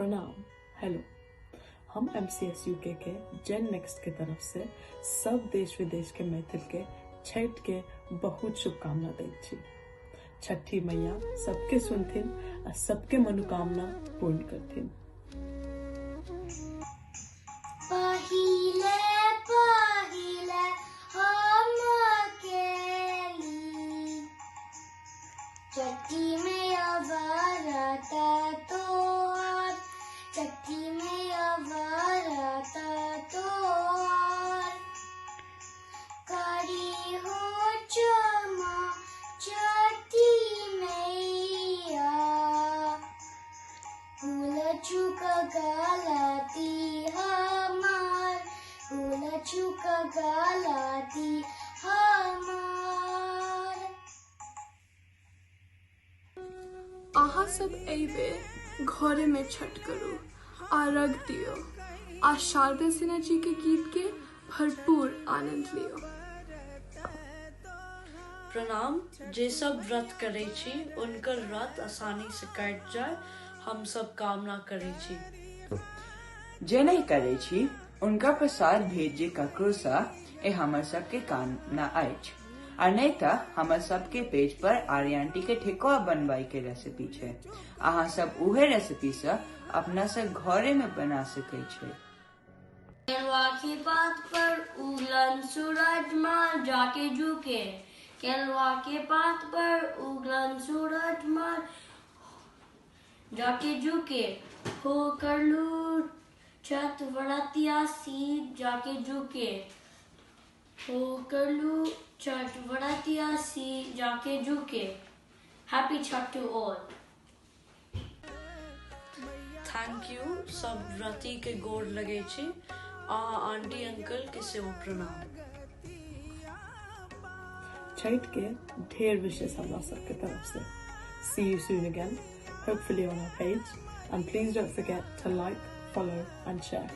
प्रणाम। हेलो, हम M C S U के जेन नेक्स्ट के तरफ से सब देश विदेश के मैथिल के छठ के बहुत शुभकामना दैत छी। छठी मैया सबके सुनथिन आ सबके मनोकामना पूर्ण करथिन। पहिले पहिले हम केली चट्टी में अवरता तोर, चट्टी में अवरता तोर, करी हो चमा चट्टी मैया, भूल चूक गलती हमार, भूल चूक गलती हमार। अहाँ सब एहि बेर घरे में छठ करू आ रग दियो आ शारदा सिन्हा जी के गीत के भरपूर आनंद लियो। प्रणाम। जे सब व्रत करै छी उनकर व्रत आसानी से कटि जाय, हम सब कामना करै छी। जे नहि करै छी उनका प्रसाद भेज जे ककरो सँ, ए हमर सबके कामना अछि। आ नहि तऽ हमर सबके पेज पर आर्या आंटी के ठेकुआ बनबाई के रेसिपी छै, अहाँ सब उहे रेसिपी सँ अपना सँ घरे में बना सकै छै। केलवा के पात पर उगलन सूरज माल जाके झुके, केलवा के पात पर उगलन सूरज माल जाके झुके, हो करलू छत व्रतिया सी जाके झुके, हो करलू छठ व्रतिया सी जाके झुके। Happy Chhath to all. Thank you. सब व्रती के गोर लगे छी आ आंटी अंकल के सेहो प्रणाम। छठ के ढेर विशेष हमरा सबके तरफ से। See you soon again, hopefully on our page, and please don't forget to like, follow and share.